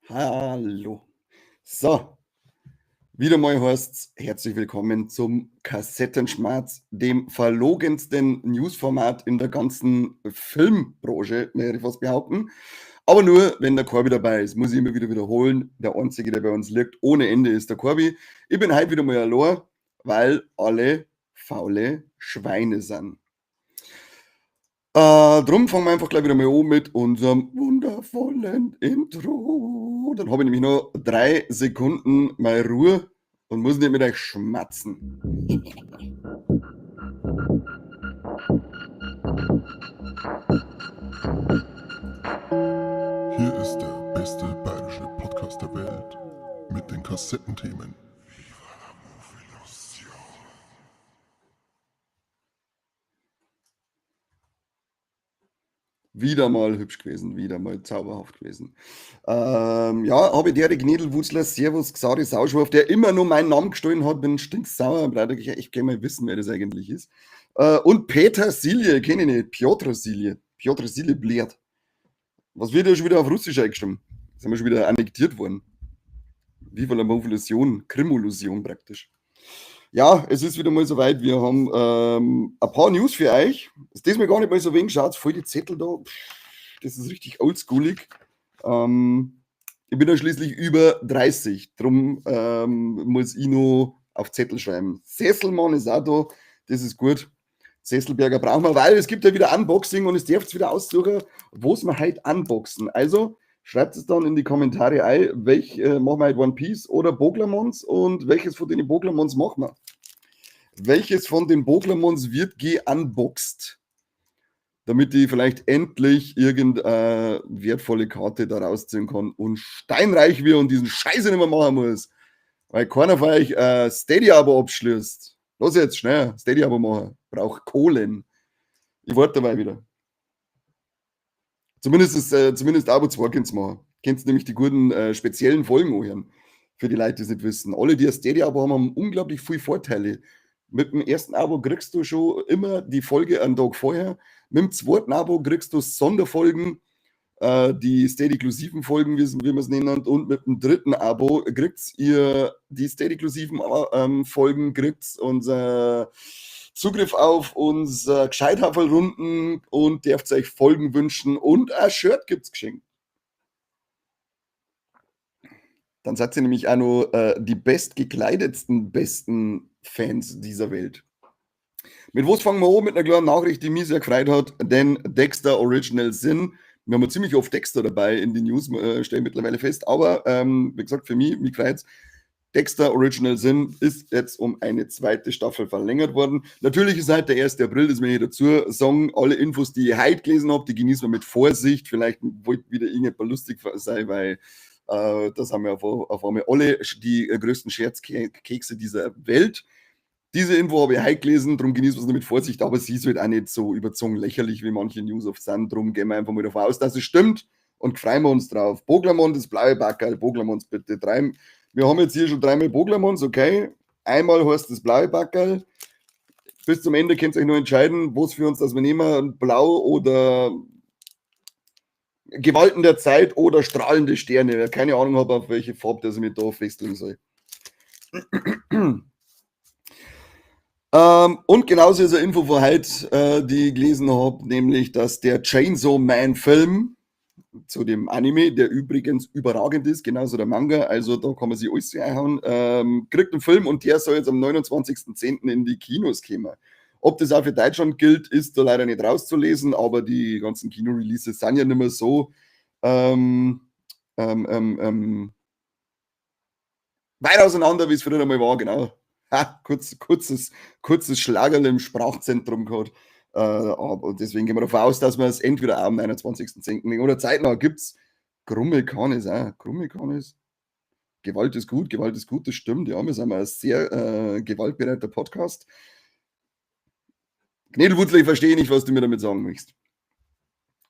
Hallo. So, wieder mal heißt's herzlich willkommen zum Kassettenschmarz, dem verlogensten Newsformat in der ganzen Filmbranche, möchte ich fast behaupten. Aber nur, wenn der Corby dabei ist, muss ich immer wieder wiederholen. Der Einzige, der bei uns liegt, ohne Ende, ist der Corby. Ich bin heute wieder mal allein, weil alle faule Schweine sind. Drum fangen wir einfach gleich wieder mal an mit unserem wundervollen Intro. Dann habe ich nämlich noch 3 Sekunden meine Ruhe und muss nicht mit euch schmatzen. Hier ist der beste bayerische Podcast der Welt mit den Kassettenthemen. Wieder mal hübsch gewesen, wieder mal zauberhaft gewesen. Ja, habe ich der Gnedelwutzler, Servus, Xari Sauschwurf, der immer nur meinen Namen gestohlen hat, bin stinksauer, weil ich echt gerne mal wissen, wer das eigentlich ist. Und Peter Silje, kenne ich nicht, Piotr Silje, Piotr Silje Blärt. Was wird ja schon wieder auf Russisch eingestimmt? Sind wir schon wieder annektiert worden. Viva la Revolution, Krimolution praktisch. Ja, es ist wieder mal soweit. Wir haben ein paar News für euch. Ist das mir gar nicht mal so wenig. Schaut, voll die Zettel da. Pff, das ist richtig oldschoolig. Ich bin ja schließlich über 30. Drum muss ich noch auf Zettel schreiben. Sesselmann ist auch da. Das ist gut. Sesselberger brauchen wir, weil es gibt ja wieder Unboxing und es darf wieder aussuchen, wo's wir heute unboxen. Also schreibt es dann in die Kommentare ein, welch machen wir heute One Piece oder Boglamons und welches von den Boglamons machen wir. Welches von den Boglamons wird geunboxed, damit ich vielleicht endlich irgendeine wertvolle Karte da rausziehen kann und steinreich wird und diesen Scheiße nicht mehr machen muss. Weil keiner von euch Steady-Abo abschließt. Los jetzt, schnell, Steady-Abo machen. Brauch Kohlen. Ich warte dabei wieder. Zumindest Abo 2 könnt's machen. Könnt's nämlich die guten speziellen Folgen anhören. Für die Leute, die es nicht wissen. Alle, die ein Steady-Abo haben, haben unglaublich viele Vorteile. Mit dem ersten Abo kriegst du schon immer die Folge einen Tag vorher. Mit dem zweiten Abo kriegst du Sonderfolgen, die Steady-inklusiven Folgen, wie man's nennen. Und mit dem dritten Abo kriegt ihr die Steady-inklusiven Folgen, kriegt unser Zugriff auf unser Gescheithaferlrunden und dürft euch Folgen wünschen und ein Shirt gibt's geschenkt. Dann seid ihr nämlich auch noch die bestgekleidetsten, besten Fans dieser Welt. Mit was fangen wir an? Mit einer kleinen Nachricht, die mich sehr gefreut hat, denn Dexter Original Sin, wir haben ja ziemlich oft Dexter dabei in den News, stelle ich mittlerweile fest, aber wie gesagt, für mich, mich freut's, Dexter Original Sin ist jetzt um eine zweite Staffel verlängert worden. Natürlich ist heute der 1. April, das möchte ich dazu sagen. Alle Infos, die ich heute gelesen hab, die genießen wir mit Vorsicht. Vielleicht wollte wieder irgendjemand lustig sein, weil das haben wir auf einmal alle die größten Scherzkekse dieser Welt. Diese Info habe ich heute gelesen, darum genießen wir es nur mit Vorsicht, aber sie ist halt auch nicht so überzogen lächerlich, wie manche News oft sind. Darum gehen wir einfach mal davon aus, dass es stimmt und freuen wir uns drauf. Boglamon, das blaue Backerl, Boglamons bitte. 3. Wir haben jetzt hier schon 3-mal Boglamons, okay. Einmal heißt das blaue Backerl. Bis zum Ende könnt ihr euch noch entscheiden, was für uns das wir nehmen, blau oder Gewalten der Zeit oder strahlende Sterne. Wer keine Ahnung hat, auf welche Farbe das ich mich da festlegen soll. Und genauso ist eine Info von heute, die ich gelesen hab, nämlich, dass der Chainsaw Man Film zu dem Anime, der übrigens überragend ist, genauso der Manga, also da kann man sich alles reinhauen, kriegt einen Film und der soll jetzt am 29.10 in die Kinos kommen. Ob das auch für Deutschland gilt, ist da leider nicht rauszulesen, aber die ganzen Kino-Releases sind ja nicht mehr so weit auseinander, wie es früher einmal war, genau. Ha, kurzes Schlagerl im Sprachzentrum gehabt. Aber deswegen gehen wir davon aus, dass wir es entweder am 29.10 oder zeitnah gibt's. Krumme Kanis auch. Krumme Kanis. Gewalt ist gut, Gewalt ist gut, das stimmt. Ja, wir sind ein sehr gewaltbereiter Podcast. Gnedelwutzler, ich verstehe nicht, was du mir damit sagen möchtest.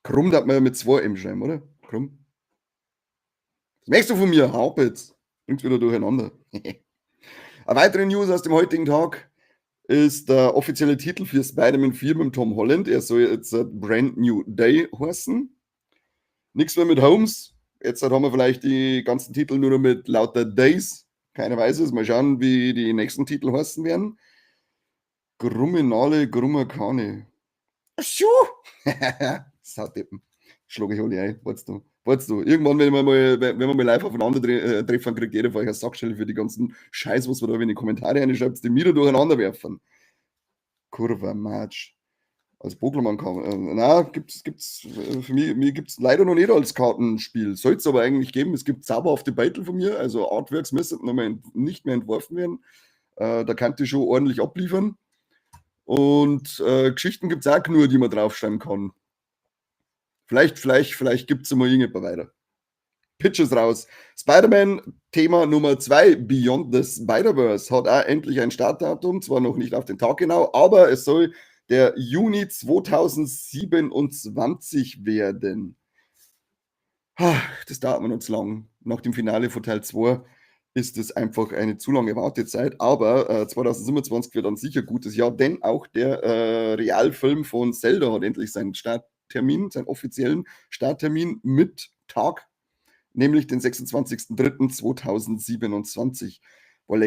Krumm hat man ja mit 2 M schreiben, oder? Krumm. Was möchtest du von mir? Hau jetzt. Bringt's wieder durcheinander. Eine weitere News aus dem heutigen Tag ist der offizielle Titel für Spider-Man 4 mit Tom Holland. Er soll jetzt Brand New Day heißen. Nichts mehr mit Homes. Jetzt haben wir vielleicht die ganzen Titel nur noch mit lauter Days. Keiner weiß es. Mal schauen, wie die nächsten Titel heißen werden. Gruminale Grummerkane. Schuh! Saudeppen. Schlage ich alle ein. Wartest du. Wartest du. Irgendwann, wenn wir mal live aufeinander treffen, kriegt jeder von euch eine Sackschelle für die ganzen Scheiß, was wir da in die Kommentare reinschreibt, die mir da durcheinander werfen. Kurva Match. Als Pokémon kann. Na, gibt's für mich, mir gibt's leider noch nicht als Kartenspiel. Soll es aber eigentlich geben. Es gibt zauberhafte Beutel von mir, also Artworks müssen noch mal nicht mehr entworfen werden. Da kann ich schon ordentlich abliefern. Und Geschichten gibt es auch nur, die man draufschreiben kann. Vielleicht gibt es mal irgendetwas weiter. Pitches raus. Spider-Man Thema Nummer 2, Beyond the Spider-Verse, hat auch endlich ein Startdatum, zwar noch nicht auf den Tag genau, aber es soll der Juni 2027 werden. Das dauert mir noch zu lang. Nach dem Finale von Teil 2 ist es einfach eine zu lange Wartezeit, aber 2027 wird dann sicher gutes Jahr, denn auch der Realfilm von Zelda hat endlich seinen Starttermin, seinen offiziellen Starttermin mit Tag, nämlich den 26.03.2027. Boah,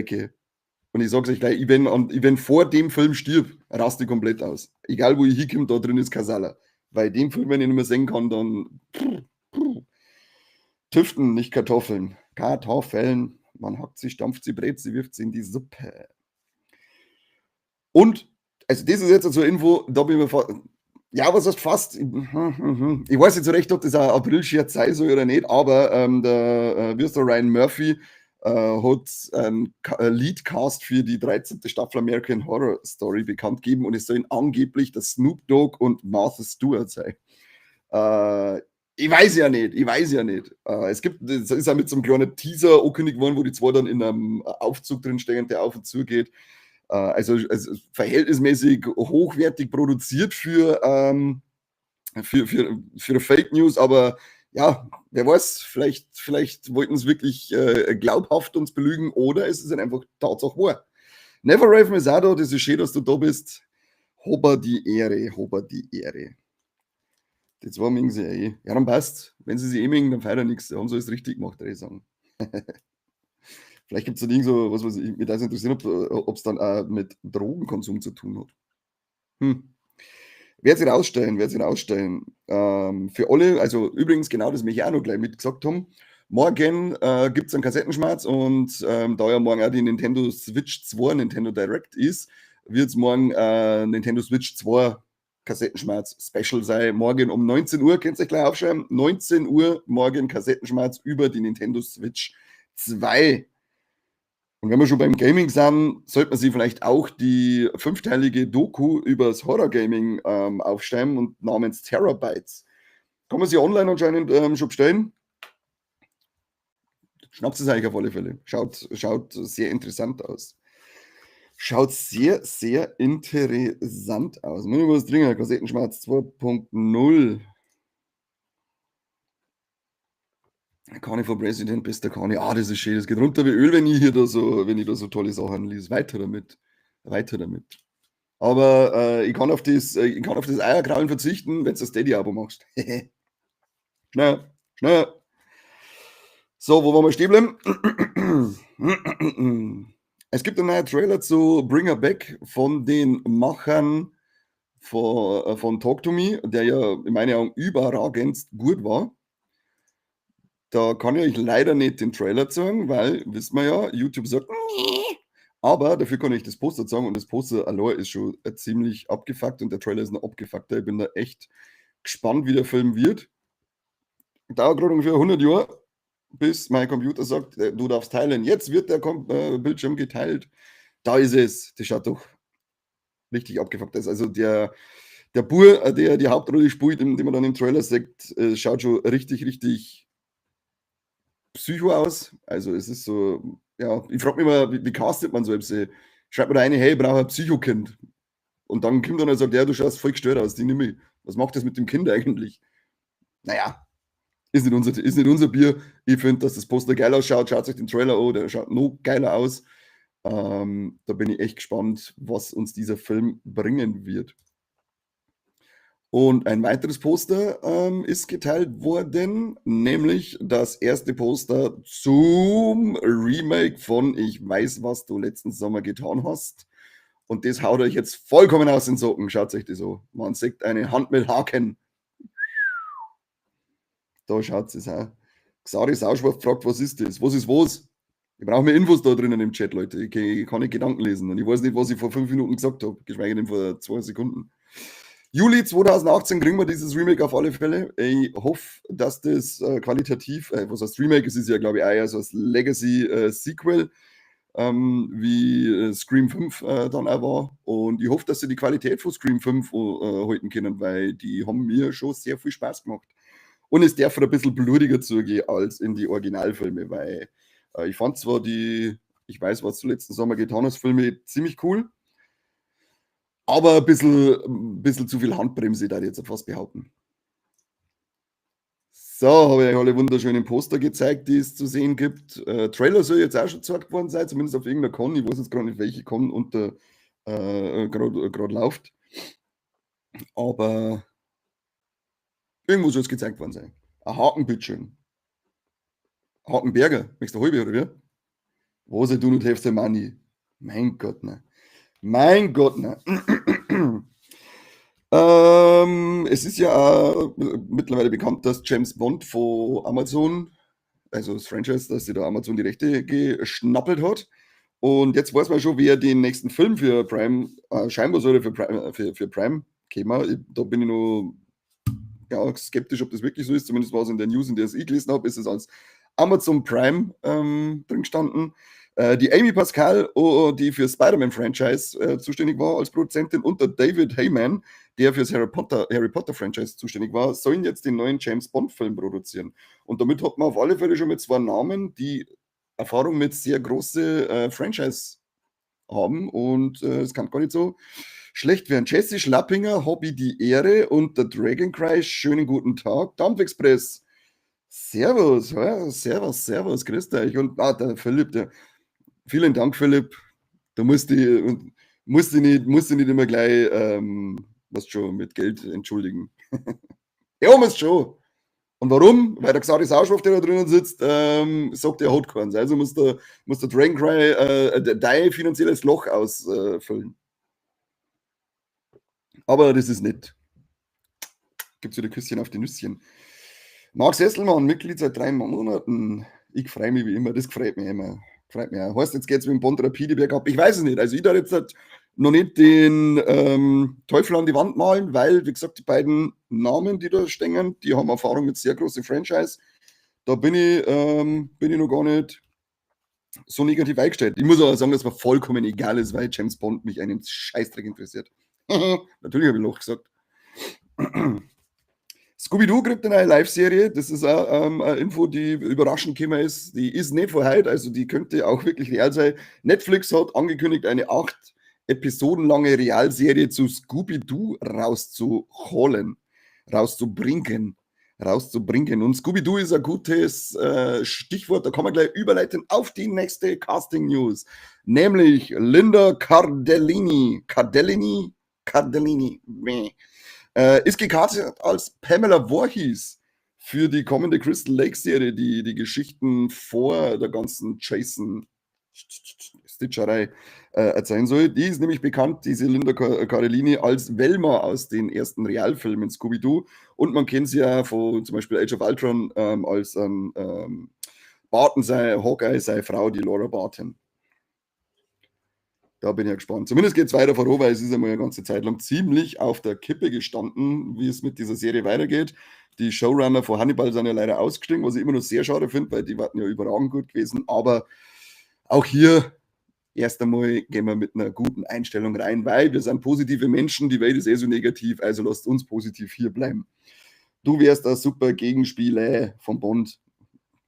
und ich sag's euch gleich, ich wenn vor dem Film stirb, raste ich komplett aus. Egal, wo ich hinkomme, da drin ist Kasala. Weil dem Film, wenn ich nicht mehr sehen kann, dann. Tüften, nicht Kartoffeln. Kartoffeln. Man hackt sie, stampft sie, brät sie, wirft sie in die Suppe. Und, also das ist jetzt zur Info, da bin ich mir ja, was heißt fast? Ich weiß nicht so recht, ob das ein April-Scherz sein soll oder nicht, aber der, wie heißt der, Ryan Murphy hat einen Leadcast für die 13. Staffel American Horror Story bekannt gegeben und es sollen angeblich der Snoop Dogg und Martha Stewart sein. Ich weiß ja nicht, ich weiß ja nicht. Es ist auch mit so einem kleinen Teaser angekündigt worden, wo die zwei dann in einem Aufzug drin stehen, der auf und zu geht. Also verhältnismäßig hochwertig produziert für Fake News, aber ja, wer weiß, vielleicht wollten sie wirklich glaubhaft uns belügen oder es ist halt einfach Tatsache wahr. Never Raven ist auch da, das ist schön, dass du da bist. Hober die Ehre, hober die Ehre. Die zwei mögen sich eh. Ja, dann passt. Wenn sie sich eh mögen, dann feiert er nichts. Da haben sie alles richtig gemacht, würde ich sagen. Vielleicht gibt es dann irgend so, was weiß ich, mich das interessiert, ob es dann auch mit Drogenkonsum zu tun hat. Wird sich rausstellen, wird sich rausstellen. Für alle, also übrigens genau das möchte ich auch noch gleich mitgesagt haben. Morgen gibt es einen Kassettenschmerz und da ja morgen auch die Nintendo Switch 2 Nintendo Direct ist, wird es morgen Nintendo Switch 2 Kassettenschmerz Special sein. Morgen um 19 Uhr, könnt ihr euch gleich aufschreiben. 19 Uhr morgen Kassettenschmerz über die Nintendo Switch 2. Und wenn wir schon beim Gaming sind, sollte man sich vielleicht auch die fünfteilige Doku über das Horror Gaming aufschreiben und namens Terabytes. Kann man sich online anscheinend schon bestellen. Schnappt es eigentlich auf alle Fälle. Schaut sehr interessant aus. Schaut sehr, sehr interessant aus. Muss ich was drin? Kassettenschmerz 2.0. Kani for President, bester Kani. Ah, das ist schön. Das geht runter wie Öl, wenn ich da so tolle Sachen lese. Weiter damit. Weiter damit. Aber ich kann auf das Eierkraulen verzichten, wenn du das Steady-Abo machst. Schnell, schnell. So, wo waren wir stehen bleiben? Es gibt einen neuen Trailer zu Bring Her Back von den Machern von Talk to Me, der ja in meinen Augen überragend gut war. Da kann ich euch leider nicht den Trailer zeigen, weil, wissen wir ja, YouTube sagt, nee. Aber dafür kann ich das Poster zeigen und das Poster allein ist schon ziemlich abgefuckt und der Trailer ist noch abgefuckter. Ich bin da echt gespannt, wie der Film wird. Dauert gerade ungefähr 100 Jahre, bis mein Computer sagt, du darfst teilen. Jetzt wird der Kom Bildschirm geteilt. Da ist es. Das schaut doch richtig abgefuckt aus. Also der Bur, der die Hauptrolle spielt, den man dann im Trailer sieht, schaut schon richtig, richtig psycho aus. Also es ist so, ja, ich frage mich immer, wie castet man so etwas? Schreibt man da eine, hey, ich brauche ein Psychokind. Und dann kommt dann und sagt, ja, du schaust voll gestört aus, die nehme ich. Was macht das mit dem Kind eigentlich? Naja, ist nicht unser Bier. Ich finde, dass das Poster geil ausschaut. Schaut euch den Trailer an, der schaut noch geiler aus. Da bin ich echt gespannt, was uns dieser Film bringen wird. Und ein weiteres Poster ist geteilt worden, nämlich das erste Poster zum Remake von Ich weiß, was du letzten Sommer getan hast. Und das haut euch jetzt vollkommen aus den Socken. Schaut euch das an. Man sieht eine Hand mit Haken. Da schaut es auch. Xari Sauschwarf fragt, was ist das? Was ist was? Ich brauche mehr Infos da drinnen im Chat, Leute. Ich kann nicht Gedanken lesen. Und ich weiß nicht, was ich vor 5 Minuten gesagt habe, geschweige denn vor 2 Sekunden. Juli 2018 kriegen wir dieses Remake auf alle Fälle. Ich hoffe, dass das qualitativ, was heißt Remake? Es ist ja, glaube ich, auch eher so ein Legacy-Sequel, wie Scream 5 dann auch war. Und ich hoffe, dass sie die Qualität von Scream 5 halten können, weil die haben mir schon sehr viel Spaß gemacht. Und es darf ein bisschen blutiger zugehen als in die Originalfilme, weil ich fand zwar die, ich weiß, was du letzten Sommer getan hast, Filme ziemlich cool, aber ein bisschen zu viel Handbremse, da ich jetzt fast behaupten. So, habe ich euch alle wunderschönen Poster gezeigt, die es zu sehen gibt. Trailer soll jetzt auch schon gezeigt worden sein, zumindest auf irgendeiner Con. Ich weiß jetzt gerade nicht, welche Con unter gerade läuft. Aber irgendwo soll es gezeigt worden sein. Ein Haken, bitteschön. Hakenberger, möchtest du halbe oder wie? Was, I do not have the money? Mein Gott, ne. Mein Gott, ne. Es ist ja auch mittlerweile bekannt, dass James Bond von Amazon, also das Franchise, dass sich da Amazon die Rechte geschnappelt hat. Und jetzt weiß man schon, wer den nächsten Film für Prime, scheinbar soll er für Prime kommen. Da bin ich noch, ja, skeptisch, ob das wirklich so ist. Zumindest war es in der News, in der ich gelesen habe, ist es als Amazon Prime drin gestanden. Die Amy Pascal, oh, die für Spider-Man-Franchise zuständig war als Produzentin, und der David Heyman, der fürs Harry Potter Franchise zuständig war, sollen jetzt den neuen James Bond-Film produzieren. Und damit hat man auf alle Fälle schon mit zwei Namen, die Erfahrung mit sehr große Franchise haben, und es kann gar nicht so schlecht werden. Jesse Schlappinger, Hobby die Ehre und der Dragon Cry, schönen guten Tag. Dampfexpress, servus, ja, servus, servus, grüßt euch. Und der Philipp, der, vielen Dank, Philipp. Du musst dich nicht immer gleich, was schon, mit Geld entschuldigen. Ja, musst schon. Und warum? Weil der Xari Sauschwaf, der da drinnen sitzt, sagt, er hat keins. Also muss der Dragon Cry dein finanzielles Loch ausfüllen. Aber das ist nett. Gibt's wieder Küsschen auf die Nüsschen. Marc Sesselmann, Mitglied seit 3 Monaten. Ich freue mich wie immer, das freut mich immer. Freut mich auch. Heißt, jetzt geht's mit dem Bond rapide bergab. Ich weiß es nicht. Also ich da jetzt halt noch nicht den Teufel an die Wand malen, weil, wie gesagt, die beiden Namen, die da stehen, die haben Erfahrung mit sehr großen Franchise. Da bin ich noch gar nicht so negativ eingestellt. Ich muss aber sagen, dass mir vollkommen egal ist, weil James Bond mich einen Scheißdreck interessiert. Natürlich habe ich Loch gesagt. Scooby-Doo kriegt eine neue Live-Serie. Das ist auch eine Info, die überraschend gekommen ist. Die ist nicht von heute, also die könnte auch wirklich real sein. Netflix hat angekündigt, eine acht Episoden lange Realserie zu Scooby-Doo rauszuholen, rauszubringen. Rauszubringen. Und Scooby-Doo ist ein gutes Stichwort, da kann man gleich überleiten auf die nächste Casting-News, nämlich Linda Cardellini. Cardellini? Cardellini. Meh. Ist gecastet als Pamela Voorhees für die kommende Crystal Lake Serie, die die Geschichten vor der ganzen Jason Stitcherei erzählen soll. Die ist nämlich bekannt, diese Linda Cardellini, als Velma aus den ersten Realfilmen Scooby-Doo. Und man kennt sie ja von zum Beispiel Age of Ultron als Barton, sei Hawkeye, seine Frau, die Laura Barton. Da bin ich ja gespannt. Zumindest geht es weiter voran, weil es ist einmal eine ganze Zeit lang ziemlich auf der Kippe gestanden, wie es mit dieser Serie weitergeht. Die Showrunner von Hannibal sind ja leider ausgestiegen, was ich immer noch sehr schade finde, weil die waren ja überragend gut gewesen. Aber auch hier erst einmal gehen wir mit einer guten Einstellung rein, weil wir sind positive Menschen, die Welt ist eh so negativ, also lasst uns positiv hier bleiben. Du wärst ein super Gegenspieler vom Bond.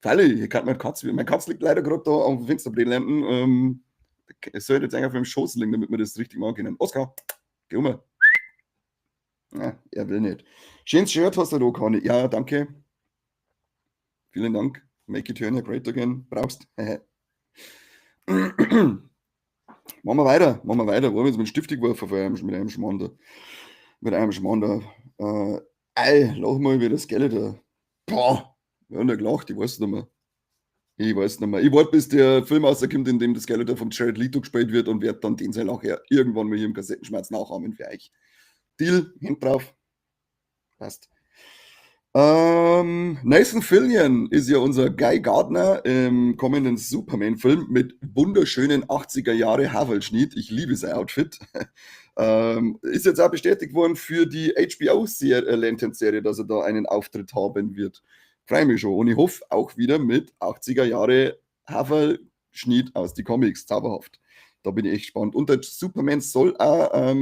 Freilich, ich kann meine Katze, meine Katze liegt leider gerade da auf dem Fensterbrett landen. Es sollte jetzt eigentlich auf meinem Schoß liegen, damit wir das richtig machen können. Oskar, geh um. Ja, er will nicht. Schönes Shirt hast du da, Conny. Ja, danke. Vielen Dank. Make Eternia great again. Brauchst. Machen wir weiter. Machen wir weiter. Wollen wir jetzt mit dem Stift geworfen vor einem, mit einem Schmander. Mit einem Schmarrn da. Ey, lach mal wie der Skeletor. Boah, wir haben da gelacht, ich weiß nicht mehr. Ich weiß nicht mehr. Ich warte, bis der Film rauskommt, in dem der Skeletor von Jared Leto gespielt wird, und werde dann den sein Lacher irgendwann mal hier im Kassettenschmerz nachahmen für euch. Deal, Hand drauf. Passt. Nathan Fillion ist ja unser Guy Gardner im kommenden Superman-Film mit wunderschönen 80er Jahre Haferlschnitt. Ich liebe sein Outfit. Ist jetzt auch bestätigt worden für die HBO-Serie, Lantern-Serie, dass er da einen Auftritt haben wird. Freue mich schon. Und ich hoffe auch wieder mit 80er Jahre Haferlschnitt aus die Comics. Zauberhaft. Da bin ich echt gespannt. Und der Superman soll auch,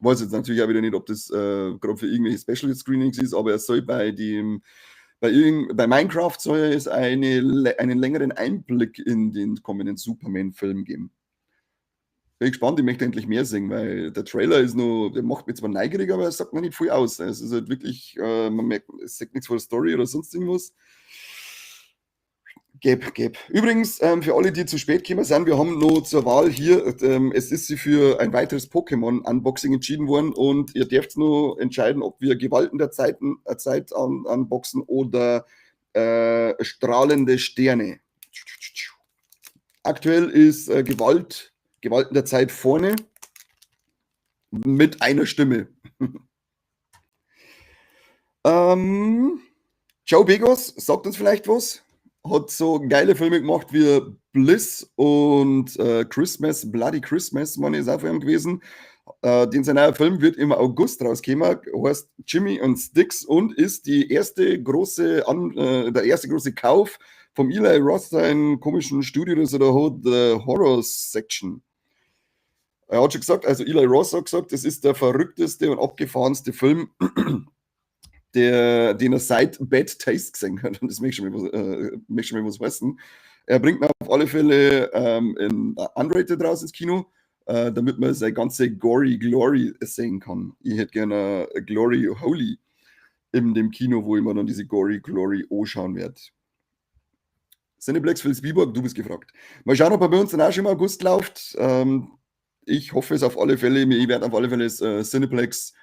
weiß jetzt natürlich auch wieder nicht, ob das gerade für irgendwelche Special Screenings ist, aber er soll bei Minecraft soll es einen längeren Einblick in den kommenden Superman-Film geben. Bin gespannt, ich möchte endlich mehr sehen, weil der Trailer ist noch, der macht mich zwar neugierig, aber er sagt noch nicht viel aus. Es ist halt wirklich, man merkt, es sagt nichts von der Story oder sonst irgendwas. Gäb, gäb. Übrigens, für alle, die zu spät gekommen sind, wir haben noch zur Wahl hier, es ist sich für ein weiteres Pokémon-Unboxing entschieden worden und ihr dürft nur entscheiden, ob wir Gewalten der Zeit unboxen oder strahlende Sterne. Aktuell ist Gewalten der Zeit vorne mit einer Stimme. Joe Begos sagt uns vielleicht was. Hat so geile Filme gemacht wie Bliss und Christmas, Bloody Christmas, meine ich, ist auch von ihm gewesen. Den sein neuer Film wird im August rauskommen, heißt Jimmy and Sticks und ist die erste große An der erste große Kauf vom Eli Roth, seinem komischen Studio, das er da hat, The Horror Section. Er hat schon gesagt, also Eli Roth hat gesagt, das ist der verrückteste und abgefahrenste Film, den er seit Bad Taste gesehen hat. Und das möchte schon mal was heißen. Er bringt ihn auf alle Fälle in Unrated raus ins Kino, damit man seine ganze Gory Glory sehen kann. Ich hätte gerne Glory Holy in dem Kino, wo ich mir dann diese Gory Glory anschauen werde. Cineplex Vilsbiburg, du bist gefragt. Mal schauen, ob er bei uns dann auch schon im August läuft. Ich hoffe es auf alle Fälle. Ich werde auf alle Fälle das Cineplex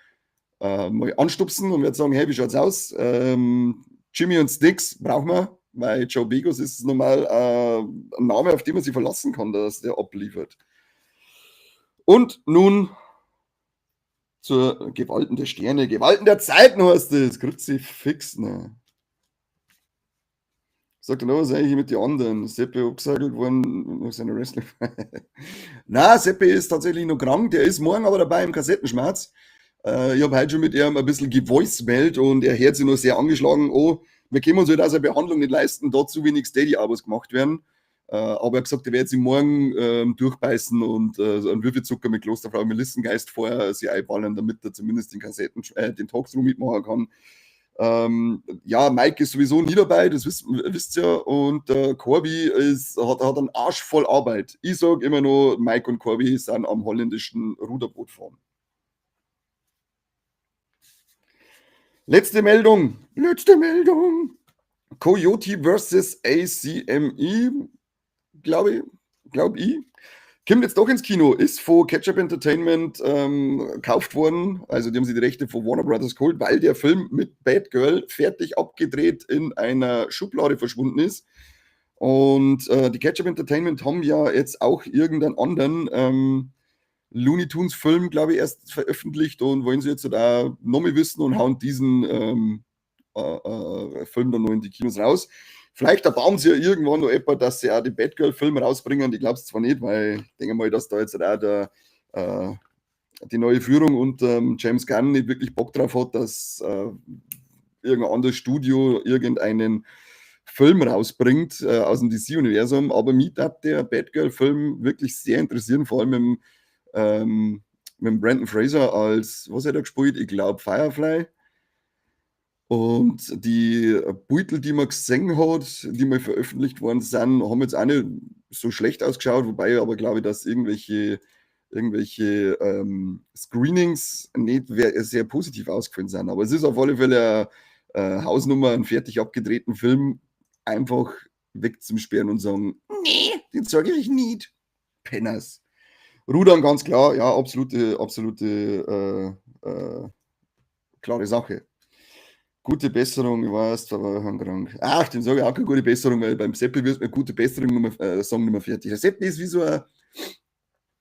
mal anstupsen und werde sagen, hey, wie schaut's aus? Jimmy und Sticks brauchen wir, weil Joe Begos ist normal ein Name, auf den man sich verlassen kann, dass der abliefert. Und nun zur Gewalten der Sterne, Gewalten der Zeiten heißt es. Kruzifix, ne? Sagt er noch was eigentlich mit den anderen? Seppi abgesagelt worden nach seiner Wrestling. Na, Seppi ist tatsächlich noch krank. Der ist morgen aber dabei im Kassettenschmerz. Ich hab heute schon mit ihm ein bisschen gevoicemailt und er hört sich noch sehr angeschlagen. Oh, wir können uns halt auch seine Behandlung nicht leisten, da zu wenig Steady-Abos gemacht werden. Aber er hat gesagt, er wird sich morgen durchbeißen und so einen Würfelzucker mit Klosterfrau Melissengeist vorher sich einballen, damit er zumindest den Talkthrough mitmachen kann. Mike ist sowieso nie dabei, das wisst ihr ja. Und Corby hat einen Arsch voll Arbeit. Ich sag immer nur, Mike und Corby sind am holländischen Ruderboot fahren. Letzte Meldung. Letzte Meldung. Coyote versus ACME, glaube ich. Glaub ich. Kommt jetzt doch ins Kino, ist von Ketchup Entertainment gekauft worden. Also die haben sich die Rechte von Warner Brothers geholt, weil der Film mit Batgirl fertig abgedreht in einer Schublade verschwunden ist. Und die Ketchup Entertainment haben ja jetzt auch irgendeinen anderen Looney Tunes Film, glaube ich, erst veröffentlicht und wollen sie jetzt da noch mehr wissen und hauen diesen Film dann noch in die Kinos raus. Vielleicht erbauen sie ja irgendwann noch etwa, dass sie auch die Batgirl-Filme rausbringen. Ich glaub's zwar nicht, weil ich denke mal, dass da jetzt auch die neue Führung und James Gunn nicht wirklich Bock drauf hat, dass irgendein anderes Studio irgendeinen Film rausbringt aus dem D C-Universum. Aber mich hat der Batgirl-Film wirklich sehr interessieren, vor allem mit dem Brendan Fraser als, was hat er gespielt? Ich glaub, Firefly. Und die Beutel, die man gesehen hat, die mal veröffentlicht worden sind, haben jetzt auch nicht so schlecht ausgeschaut, wobei aber glaube ich, dass irgendwelche Screenings nicht sehr positiv ausgefallen sind. Aber es ist auf alle Fälle eine Hausnummer, einen fertig abgedrehten Film einfach wegzusperren und sagen, nee, den zeige ich nicht. Penners. Rudern ganz klar, ja, absolute Klare Sache. Gute Besserung, ich war erst 2 Wochen krank. Ach, dem sage ich auch keine gute Besserung, weil beim Seppi wirst du mir gute Besserung nimmer, sagen, nimmer fertig. Der Seppi ist wie so ein,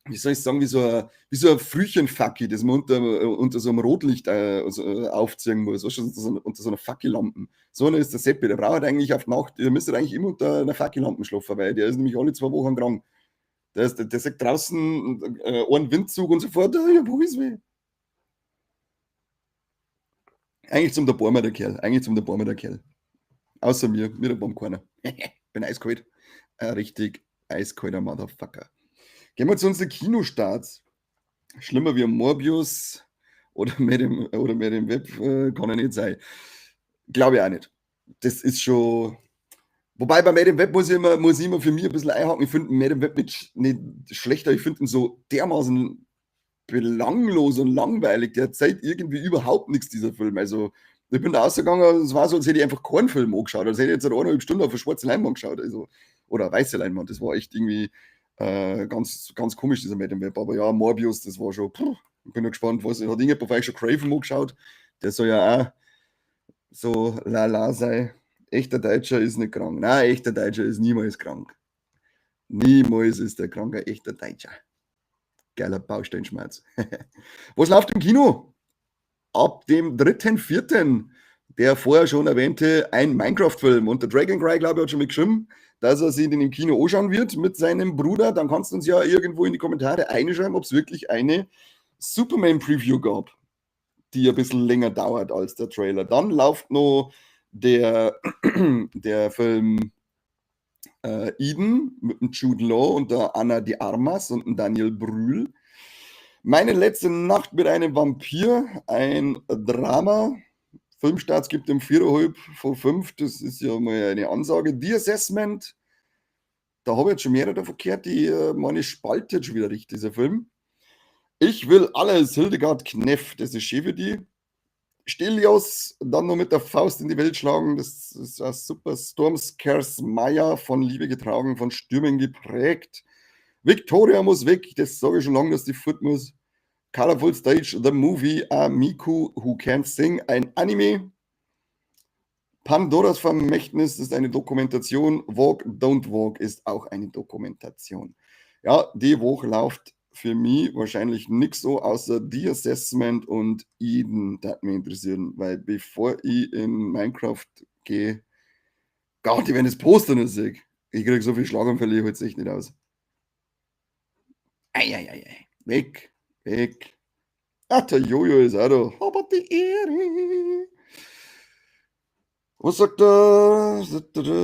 wie soll ich sagen, wie so ein Frühchenfacki, das man unter so einem Rotlicht so, aufziehen muss, weißt du, unter so einer Fackellampen. So einer ist der Seppi, der braucht eigentlich auf die Nacht, der müsste eigentlich immer unter einer Fackellampe schlafen, weil der ist nämlich alle 2 Wochen krank. Der sagt draußen einen Windzug und sofort, oh, ich hab Halsweh. Eigentlich zum Erbarmen der Kerl, eigentlich zum Erbarmen der Kerl. Außer mir, mir erbarmt keiner. Bin eiskalt. Ein richtig eiskalter Motherfucker. Gehen wir zu unseren Kinostarts. Schlimmer wie Morbius oder Madame Web kann ja nicht sein. Glaube ich auch nicht. Das ist schon. Wobei bei Madame Web muss ich immer für mich ein bisschen einhaken. Ich finde Madame Web nicht schlechter. Ich finde ihn so dermaßen belanglos und langweilig. Der zeigt irgendwie überhaupt nichts, dieser Film. Also, ich bin da rausgegangen, es war so, als hätte ich einfach keinen Film angeschaut. Als hätte ich jetzt 1,5 Stunden auf eine schwarze Leinwand geschaut. Also, oder eine weiße Leinwand. Das war echt irgendwie ganz, ganz komisch, dieser Madame Web. Aber ja, Morbius, das war schon. Puh, ich bin ja gespannt, was. Hat irgendjemand von euch schon Kraven angeschaut? Der soll ja auch so lala sein. Echter Deutscher ist nicht krank. Nein, echter Deutscher ist niemals krank. Niemals ist der krank, ein echter Deutscher. Geiler Baustellenschmerz. Was läuft im Kino? Ab dem 3.4. Der vorher schon erwähnte ein Minecraft-Film. Und der Dragon Cry, glaube ich, hat schon mitgeschrieben, dass er sich den im Kino anschauen wird mit seinem Bruder. Dann kannst du uns ja irgendwo in die Kommentare einschreiben, ob es wirklich eine Superman-Preview gab, die ein bisschen länger dauert als der Trailer. Dann läuft noch der Film Eden mit dem Jude Law und der Ana de Armas und dem Daniel Brühl. Meine letzte Nacht mit einem Vampir, ein Drama. Filmstarts gibt um 4,25. Das ist ja mal eine Ansage. The Assessment, da habe ich jetzt schon mehrere davon gehört, die meine spaltet schon wieder richtig, dieser Film. Ich will alles, Hildegard Knef, das ist schön für die. Stelios, dann noch mit der Faust in die Welt schlagen, das ist ein super. Storms Curse Maya, von Liebe getragen, von Stürmen geprägt. Victoria muss weg, das sage ich schon lange, dass die fort muss. Colorful Stage, The Movie, A Miku Who Can't Sing, ein Anime. Pandoras Vermächtnis ist eine Dokumentation. Walk, Don't Walk ist auch eine Dokumentation. Ja, die Woche läuft für mich wahrscheinlich nichts so, außer The Assessment und Eden, das mich interessieren, weil bevor ich in Minecraft gehe, Gott, wenn ich das Poster nur sehe, ich kriege so viel Schlaganfälle, ich halte es echt nicht aus. Eieiei. Weg, weg. Ach, der Jojo ist auch da. Aber die Ehre. Was sagt der?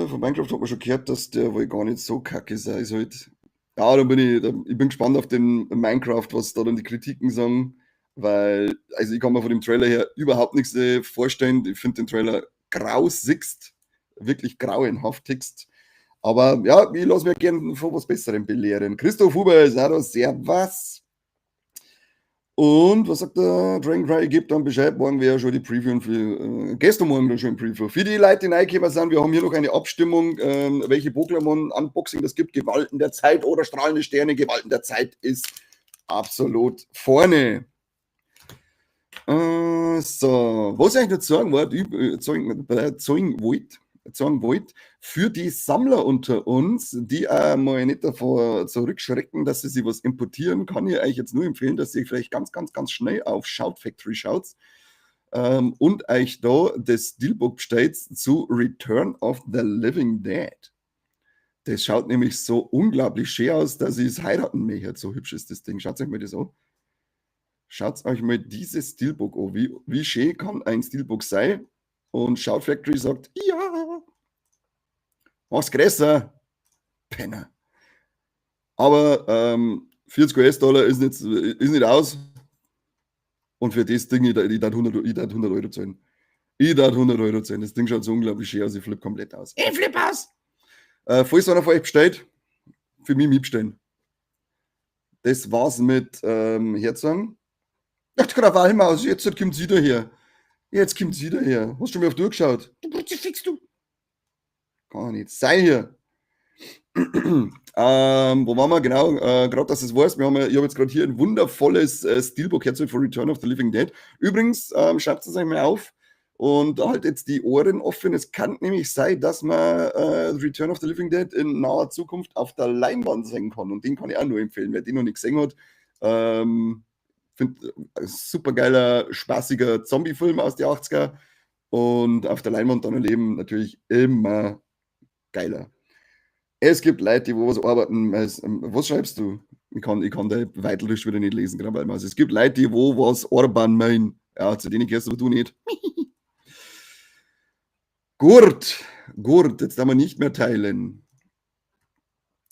Von Minecraft hat man schon gehört, dass der wohl gar nicht so kacke sei sollte. Ja, dann bin ich, ich bin gespannt auf den Minecraft, was da dann die Kritiken sagen, weil, also ich kann mir von dem Trailer her überhaupt nichts vorstellen. Ich finde den Trailer grausigst, wirklich grauenhaftigst. Aber ja, ich lasse mich gerne von was Besserem belehren. Christoph Huber ist auch da, servus. Und was sagt der Dragon Cry? Gibt dann Bescheid. Morgen wäre schon die Preview für, gestern Morgen schon Preview. Für die Leute, die reingekommen sind, wir haben hier noch eine Abstimmung, welche Pokémon-Unboxing das gibt. Gewalten der Zeit oder strahlende Sterne. Gewalten der Zeit ist absolut vorne. So, was ich eigentlich noch sagen wollte, für die Sammler unter uns, die mal nicht davor zurückschrecken, dass sie sich was importieren, kann ich euch jetzt nur empfehlen, dass ihr vielleicht ganz, ganz, ganz schnell auf Shout Factory schaut und euch da das Steelbook bestellt zu Return of the Living Dead. Das schaut nämlich so unglaublich schön aus, dass ich es heiraten möchte. So hübsch ist das Ding. Schaut euch mal das an. Schaut euch mal dieses Steelbook an. Wie schön kann ein Steelbook sein? Und Shout Factory sagt, ja, mach's größer, Penner. Aber 40 US-Dollar ist nicht aus. Und für das Ding, ich darf 100 € zahlen. Ich darf 100 € zahlen. Das Ding schaut so unglaublich schön aus, ich flippe komplett aus. Ich flippe aus! Falls einer von euch bestellt, für mich mitbestellen. Das war's mit Herzog. Ach, die Krawallmaus, jetzt kommt sie wieder her. Jetzt kommt sie wieder her. Hast du schon mal auf die Uhr geschaut? Du Kruzifix, du. Kann nicht sein hier. Wo waren wir? Genau, gerade, dass du es weißt, ich habe jetzt gerade hier ein wundervolles Steelbook hergezogen von Return of the Living Dead. Übrigens, schreibt es euch mal auf und haltet jetzt die Ohren offen. Es kann nämlich sein, dass man Return of the Living Dead in naher Zukunft auf der Leinwand sehen kann. Und den kann ich auch nur empfehlen. Wer den noch nicht gesehen hat, finde super geiler, spaßiger Zombie-Film aus den 80er. Und auf der Leinwand dann erleben natürlich immer geiler. Es gibt Leute, die wo was arbeiten. Was schreibst du? Ich kann da Weitelisch wieder nicht lesen, gerade weil also es gibt Leute, die wo was arbeiten meinen. Ja, zu denen gehörst aber du nicht. Gut, gut, jetzt darf man nicht mehr teilen.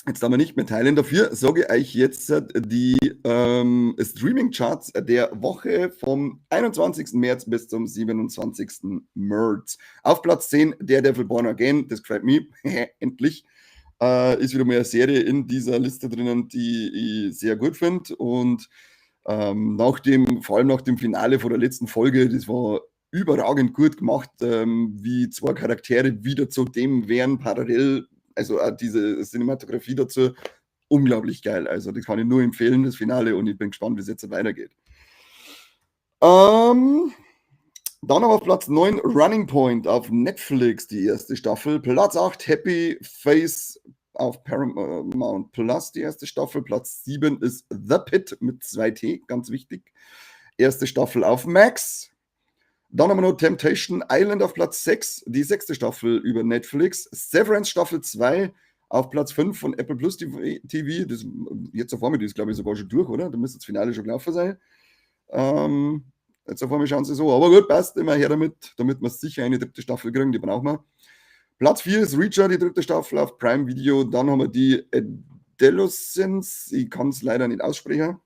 Jetzt darf man nicht mehr teilen. Dafür sage ich euch jetzt die Streaming-Charts der Woche vom 21. März bis zum 27. März. Auf Platz 10 Daredevil Born Again, das gefällt mir, endlich. Ist wieder mal eine Serie in dieser Liste drinnen, die ich sehr gut finde. Und vor allem nach dem Finale von der letzten Folge, das war überragend gut gemacht, wie zwei Charaktere wieder zu dem wären, parallel, also auch diese Cinematografie dazu, unglaublich geil. Also das kann ich nur empfehlen, das Finale, und ich bin gespannt, wie es jetzt weitergeht. Dann noch auf Platz 9 Running Point auf Netflix, die erste Staffel. Platz 8 Happy Face auf Paramount Plus, die erste Staffel. Platz 7 ist The Pitt mit 2 T, ganz wichtig. Erste Staffel auf Max. Dann haben wir noch Temptation Island auf Platz 6, die sechste Staffel über Netflix. Severance Staffel 2 auf Platz 5 von Apple Plus TV. Das, jetzt auf einmal, die ist, glaube ich, sogar schon durch, oder? Da müsste das Finale schon gelaufen sein. Jetzt auf einmal schauen sie so. Aber gut, passt, immer her damit, damit wir sicher eine dritte Staffel kriegen, die brauchen wir. Platz 4 ist Reacher, die dritte Staffel auf Prime Video. Dann haben wir die Adolescence. Ich kann es leider nicht aussprechen.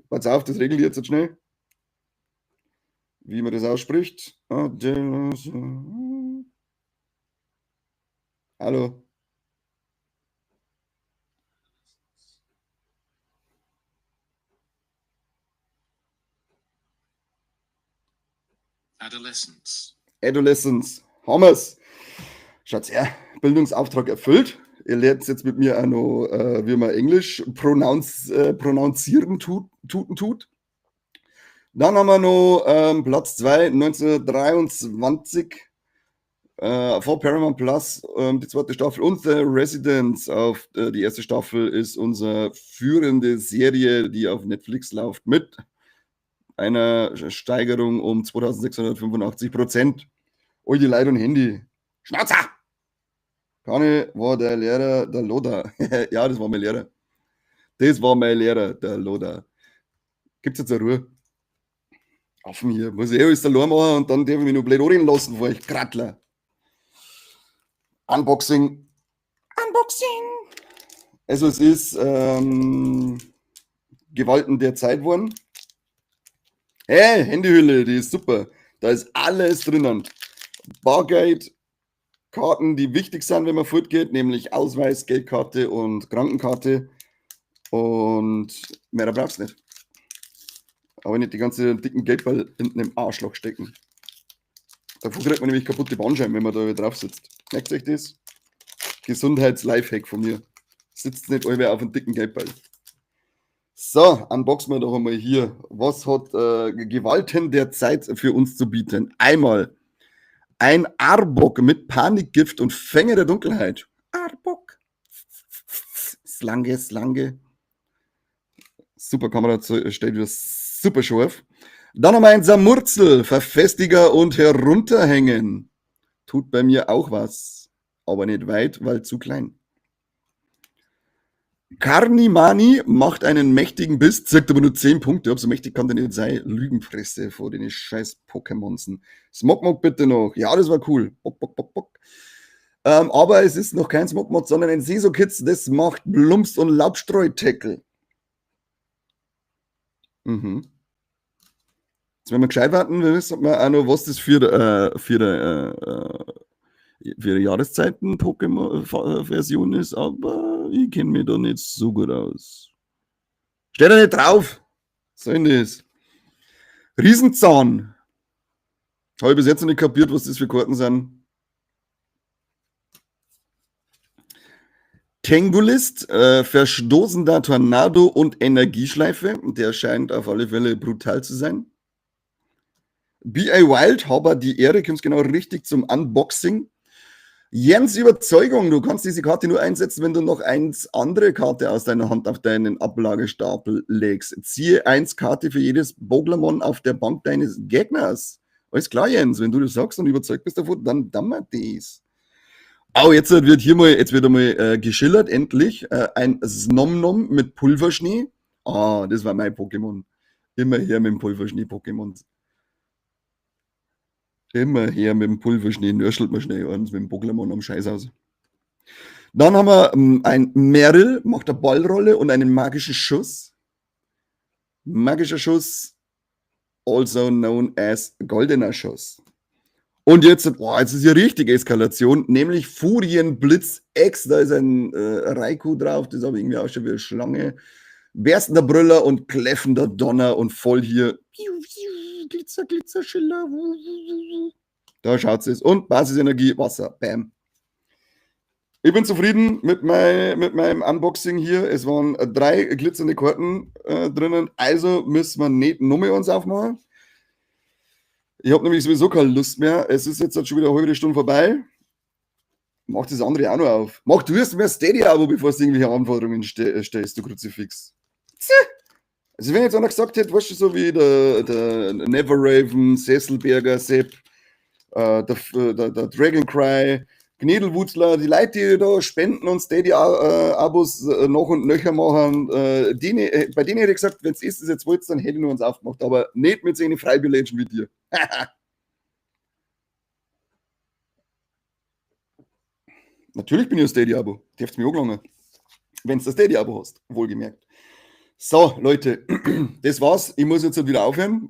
Pass auf, das regel ich jetzt schnell. Wie man das ausspricht. Adolescence. Hallo. Adolescence. Adolescence. Haben wir's. Schaut's her. Bildungsauftrag erfüllt. Ihr lernt jetzt mit mir auch noch, wie man Englisch pronounzieren tut. Dann haben wir noch Platz 2, 1923 von Paramount Plus, die zweite Staffel, und The Residence auf die erste Staffel ist unsere führende Serie, die auf Netflix läuft, mit einer Steigerung um 2685%. Ui, die Leute und Handy. Schnauzer! Kani war der Lehrer, der Loder. Ja, das war mein Lehrer. Das war mein Lehrer, der Loder. Gibt's jetzt eine Ruhe? Auf mir. Muss ich eh alles allein machen und dann darf ich mich noch blöd anreden lassen, vor ich Krattler. Unboxing. Unboxing! Also es ist Gewalten der Zeit worden. Hey, Handyhülle, die ist super. Da ist alles drinnen. Bargeld, Karten, die wichtig sind, wenn man fortgeht, nämlich Ausweis, Geldkarte und Krankenkarte. Und mehr brauchst du nicht. Aber nicht die ganze dicken Geldball hinten im Arschloch stecken. Davon kriegt man nämlich kaputte Bandscheiben, wenn man da drauf sitzt. Merkt euch das? Gesundheits-Lifehack von mir. Sitzt nicht alle auf einem dicken Geldball. So, unboxen wir doch einmal hier. Was hat Gewalten der Zeit für uns zu bieten? Einmal ein Arbok mit Panikgift und Fänger der Dunkelheit. Arbok. Slange, Slange. Super Kamera stellt wieder super scharf. Dann haben wir ein Samurzel, Verfestiger und Herunterhängen. Tut bei mir auch was, aber nicht weit, weil zu klein. Karnimani macht einen mächtigen Biss, zeigt aber nur 10 Punkte. Ob so mächtig kann der nicht sein. Lügenpresse vor den scheiß Pokémonsen. Smogmog bitte noch. Ja, das war cool. Bock, bock, bock, bock. Aber es ist noch kein Smogmog, sondern ein Sesokitz. Das macht Blumps und Laubstreu-Tackle. Jetzt, wenn wir gescheit warten, wir wissen wir auch noch, was das für Jahreszeiten-Pokémon-Version ist, aber ich kenne mich da nicht so gut aus. Steht da nicht drauf! Was soll denn das? Riesenzahn! Habe ich bis jetzt noch nicht kapiert, was das für Karten sind. Tengulist, verstoßender Tornado und Energieschleife. Der scheint auf alle Fälle brutal zu sein. B.A. Wild, habe die Ehre, kommst genau richtig zum Unboxing. Jens Überzeugung, du kannst diese Karte nur einsetzen, wenn du noch eins andere Karte aus deiner Hand auf deinen Ablagestapel legst. Ziehe 1 Karte für jedes Boglamon auf der Bank deines Gegners. Alles klar, Jens, wenn du das sagst und überzeugt bist davon, dann dammer das. Au, jetzt wird hier mal, jetzt wird einmal geschillert, endlich. Ein Snomnom mit Pulverschnee. Ah, das war mein Pokémon. Immer her mit dem Pulverschnee-Pokémon. Immer her mit dem Pulverschnee, nörschelt man schnell eins mit dem Pokémon am Scheiß aus. Dann haben wir ein Meryl, macht eine Ballrolle und einen magischen Schuss. Magischer Schuss, also known as goldener Schuss. Und jetzt, boah, jetzt ist hier richtige Eskalation, nämlich Furienblitz X, da ist ein Raikou drauf, das ist aber irgendwie auch schon wie eine Schlange. Berstender Brüller und kläffender Donner und voll hier. Glitzer, Glitzer, Schiller. Da schaut es. Und Basisenergie, Wasser. Bam. Ich bin zufrieden mit meinem Unboxing hier. Es waren 3 glitzernde Karten drinnen. Also müssen wir nicht nochmal eins aufmachen. Ich hab nämlich sowieso keine Lust mehr. Es ist jetzt schon wieder eine halbe Stunde vorbei. Mach das andere auch noch auf. Mach du erst mal Steady-Abo, bevor du irgendwelche Anforderungen stellst, du Kruzifix. Tja. Also wenn jetzt einer gesagt hätte, weißt du, so wie der Never Raven, Sesselberger, Sepp, der Dragon Cry, Gnedelwutzler, die Leute, die da spenden und Steady-Abos noch und nöcher machen, bei denen hätte ich gesagt, wenn's ist, das jetzt wollt, dann hätte ich nur eins aufgemacht, aber nicht mit so einem Freibilletchen wie dir. Natürlich bin ich ein Steady-Abo. Dürft's mir angelangen. Wenn's das Steady-Abo hast, wohlgemerkt. So, Leute, das war's. Ich muss jetzt wieder aufhören.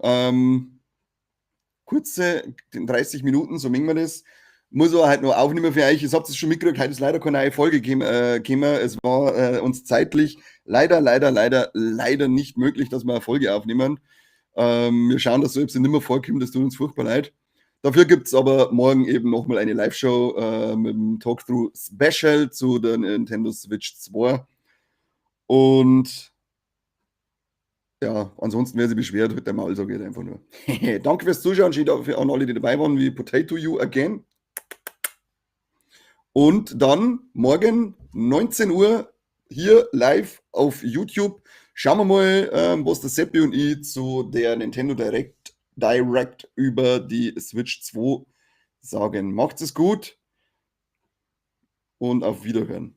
Kurze 30 Minuten, so mengen wir das. Muss aber halt noch aufnehmen für euch. Ihr habt es schon mitgekriegt, heute ist leider keine neue Folge gekommen. Es war uns zeitlich leider, leider, leider, leider nicht möglich, dass wir eine Folge aufnehmen. Wir schauen, dass so etwas nicht mehr vorkommt, das tut uns furchtbar leid. Dafür gibt's aber morgen eben nochmal eine Live-Show mit dem Talk-Through Special zu der Nintendo Switch 2. Und ja, ansonsten, wer sich beschwert, wird der Maul, sag ich einfach nur. Danke fürs Zuschauen, schön dafür an alle, die dabei waren, wie Potato You Again. Und dann morgen 19 Uhr hier live auf YouTube. Schauen wir mal, was der Seppi und ich zu der Nintendo Direct über die Switch 2 sagen. Macht's es gut und auf Wiederhören.